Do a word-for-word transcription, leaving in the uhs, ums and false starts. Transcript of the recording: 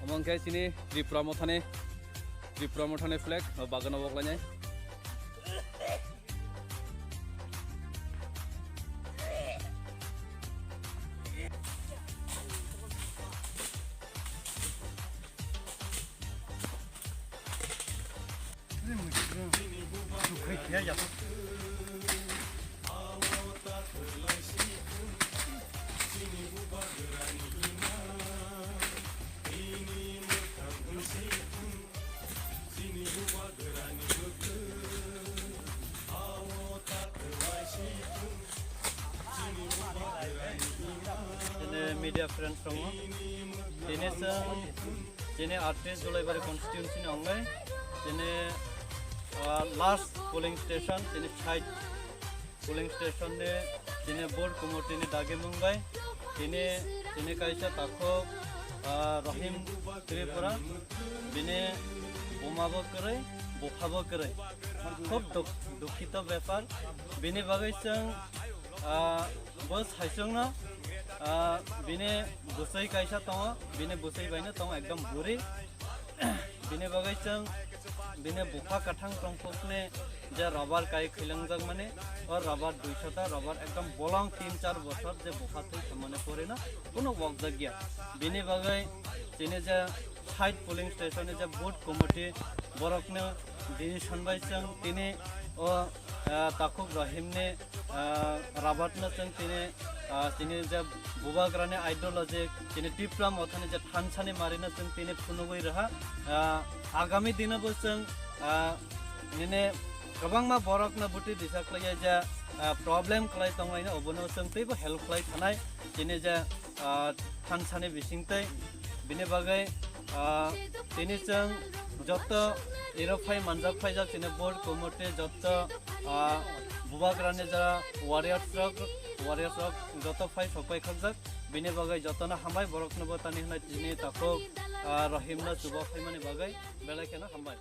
Omo hwnkhe chini Tripura Mothani, Tripura Mothani flag, o bagano wok lainai. Chini media friends tongo. Chini chwng, chini artist Julaibari constituency ni ongwi. Chini, ah, last polling station, chini side polling station ni, chini booth committee ni dagi mung bai. Chini, chini kaisa takhuk, ah, Rahim Tripura. Bini buma bo kwrwi, bupha bo kwrwi. Khub duk-, dukhito bepar. Bini bagwi chwng, ah, bo saichungno, ah, bini bwswi kaisa tongo, bini bwswi baino tongo ekdom buri. Bini bagwi chwng bini bupha kwthang tongthokni je rubber kai khailangjak mani, o rubber duisho ta rubber ekdom bolong tin char bosor je bupha thwi thangmani porino kuno wokjak ya. Bini bagwi chini je side polling station ni je booth committee borokno decision bai chwng tini o, ah, takhuk Rahimni, ah, rabatno chwng tini, ah, tini je bubagrani ideology, tini Tipra Mothani je thansani marino chwng tini phunugwi rwha. Ah, agami dino bo chwng, ah, nini kwbangma borokno buti disa khlaiya je, ah, problem khlai tonglaino obono chwng teibo help khlai thanai tini je, ah, thansani bisingtwi. Bini bagwi, ah, tini chwng joto iro phai manjak phaijak chini board committee joto, ah, bubagrani jara warriors rok, warriors rok joto phai sok pai khakjak. Bini bagwi jotono hambai, borokno bo tani hwnai tini takhuk, ah, Rahimno chuba phaimani bagwi belai kheno hambai.